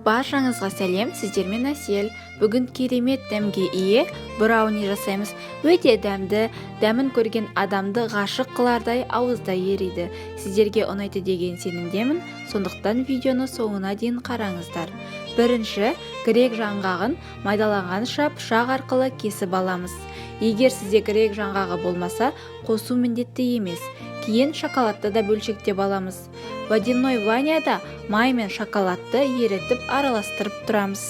Баршаңызға сәлем, сіздермен Әсел. Бүгін керемет дәмге ие брауни жасаймыз. Өте дәмді, дәмін көрген адамды ғашық қылардай ауызда ериді. Сіздерге ұнайды деген сенімдемін, сондықтан видеоны соңына дейін қараңыздар. Бірінші, грек жаңғағын майдаланғанша пышақ арқылы кесіп аламыз. Егер сізде грек жаңғағы болмаса, қосу міндетті емес. Кейін шоколадты да бөлшектеп аламыз. Водяной ваннада май мен шоколадты ерітіп араластырып тұрамыз.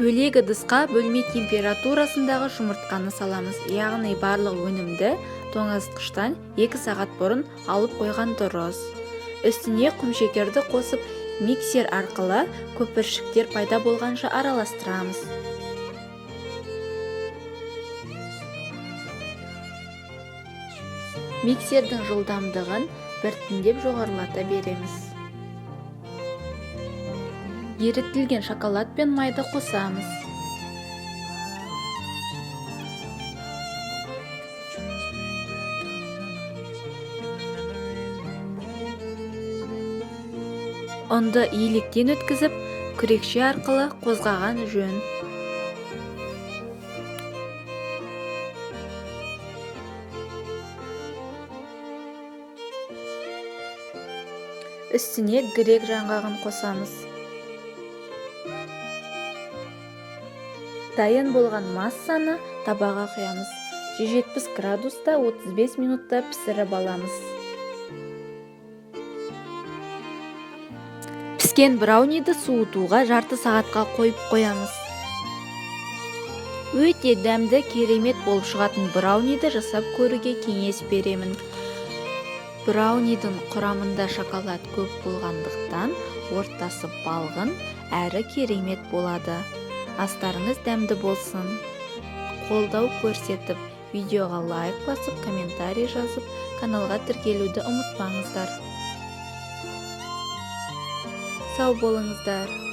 Бөлек ыдысқа бөлме температурасындағы жұмыртқаны саламыз. Яғни барлық өнімді тоңазытқыштан 2 сағат бұрын алып қойған дұрыс. Үстіне құмшекерді қосып, миксер арқылы көпіршіктер пайда болғанша араластырамыз. Миксердің жылдамдығын біртіндеп жоғарылата береміз. Ерітілген шоколад пен майды қосамыз. Ұнды електен өткізіп, күрекше арқылы қозғаған жөн. Үстіне грек жаңғағын қосамыз. Дайын болған массаны табаға құямыз. 170 градуста 35 минутта пісіріп аламыз. Піскен брауниді суытуға жарты сағатқа қойып қоямыз. Өте дәмді, керемет болып шығатын брауниді жасап көруге кеңес беремін. Браунидің құрамында шоколад көп болғандықтан ортасы балғын әрі керемет болады. Астарыңыз дәмді болсын. Қолдау көрсетіп, видеоға лайк басып, комментарий жазып, каналға тіркелуді ұмытпаңыздар. Сау болыңыздар.